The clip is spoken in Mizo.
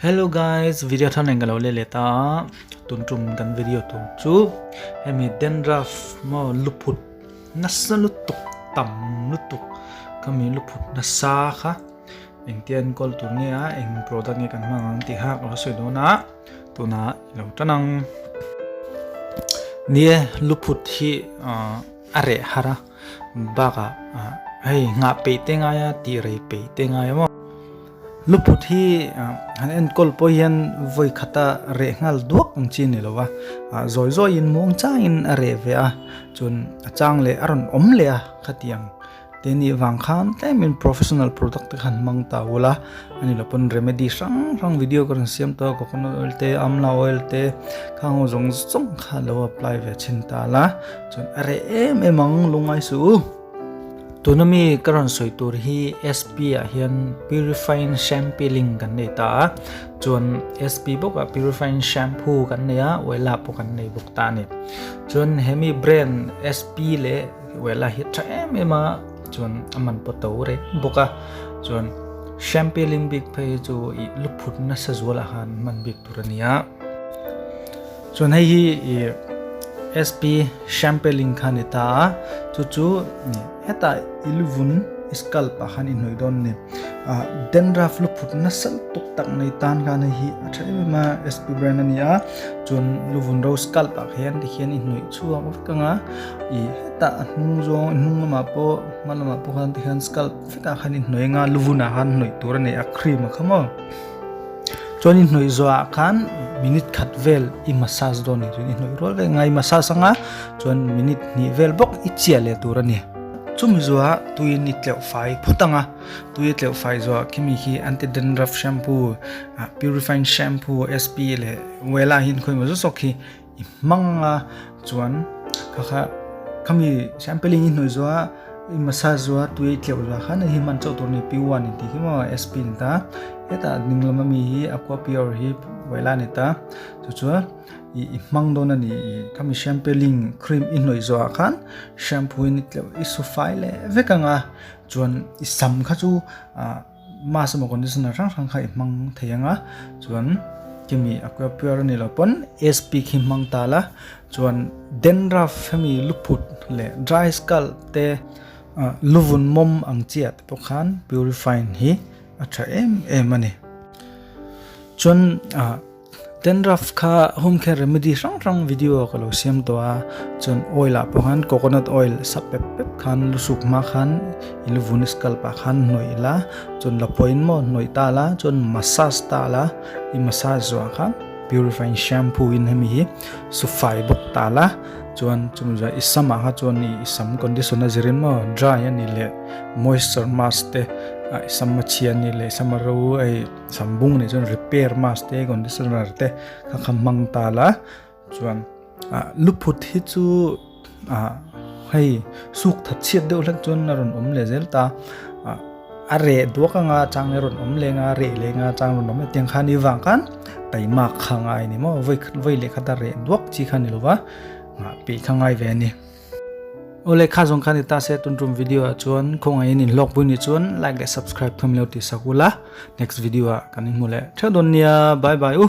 Hello guys, video thar nen ka lo let leh ta a, tun tum kan video tur chu hemi dandruff maw luphut nasa lutuk tam lutuk khami luphut nasa kha engtia enkawl tur nge a eng product nge kan hmang ang tih kha ka lo sawi dawn a tunah i lo tan ang. Ni e luphut hi a reh har a. Bakah hei nghah peih te ngai a tih rei peih te ngai a maw. Luphut hi han enkawl pawh hian vawi khata reh nghal duak ang chi a ni lo va, zawi zawiin muang changin a reh ve a, chuan a chang leh a rawn awm leh a khatiang te nih vang khan tlemin professional product te khan hmang ta ula a ni lo pawn remedy hrang hrang video ka rawn siam tawh a coconut oil te amla oil te khang ho zawng zawng kha lo apply ve chhin ta la. Chuan a reh em em ang lungngai suh u. Tuna mi ka rawn sawi tur hi SP ah hian purifying shampooing kan nei ta a, chuan SP bawkah purifying shampoo kan nei a, Wella pawh kan nei bawk ta a ni. Chuan hemi brand SP leh Wella hi a tha em em a, chuan a man pawh to reng bawk a, chuan shampooing bik phei hi chu ih luphut nasa zualah khan hman bik tur a ni a. Chuan hei hi ih SP Shampelling kha ni ta a, chu chu hetah i luvun i scalp ah khan i hnawih dawn a ni. Ah dandruff luphut nasa lutuk tak nei tan khan hei hi a tha em em a, SP brand a ni a, chuan luvun ro scalp ah khian tikhian i hnawih chhuak vek ang a, ih hetah a hnung zawng i hnung lamah pawh hma lamah pawh khan tikhian scalp vekah khan i hnawih ang a, luvun ah khan hnawih tur a nei a cream a kha maw. Chuan i hnawih zawhah khan minute khat vel i massage dawn a ni. Chuan i hnawih rual vek ngai massage anga chuan minute hnih vel bawk i chiah leh tur a ni. Chumi zawhah tuiin i tleuh fai phawt ang a, tui a tleuh fai zawhah khimi khi anti dandruff shampoo, purifying shampoo SP leh Wella hi an khawi maw zawk zawk khi i hmang anga chuan kha kha khami shampooing i hnawih zawhah i massage zawhah tui a tleuh zawhah khan hei hi hman chauh tur a ni P1 in tih khi maw SP a ni ta hetah ding lama mi hi aqua pure hi Wella a ni ta chu chuan ih i hmang dawn a ni ih khami shampooing cream i hnawih zawhah khan shampoo in i tleuh i su fai leh vek anga chuan i sam kha chu ah. Mask emaw conditioner hrang hrang kha i hmang thei ang a, chuan kimi aqua pure a ni lo pawn SP khi hmang ta la, chuan dandruff hemi luphut leh dry scalp te luvun mawm ang chiah te pawh khan purifying hi a tha em em a ni. Chuan ah. Dandruff kha home care remedy hrang hrang video ka lo siam tawh a, chuan oil ah pawh khan coconut oil sap pep pep khan lusuk hma khan i luvun scalp ah khan hnawih ila, chuan lapawhin maw hnawih ta la, chuan massage ta la, i massage zawh ah khan purifying shampoo in hemi hi su fai bawk ta la, chuan chumi zawh i sam ah kha chuan i sam condition a zirin maw dry a nih leh moisture mask te i sam a chhia a nih leh i sam a ro hei. Sambung nih chuan repair mask te conditioner te kha kha hmang ta la chuan ah luphut hi chu ah hei suk that chhiat deuh hlek chuan a rawn awm leh zel ta ah a reh duak anga chang leh a rawn awm leng a reh leng a chang rawn awm leh tiang khan i vang khan taimak kha ngai a ni maw vawi vawi leh khat a reh duak chi kha a ni lo va nghah peih kha ngai ve a ni. Awle kha zawng khan i ta se tun tum video ah chuan khawngaihin in hlawk pui ni chuan like leh subscribe thum lo tih sak ula next video ah kan inhmu leh theuh dawn nia bye bye u.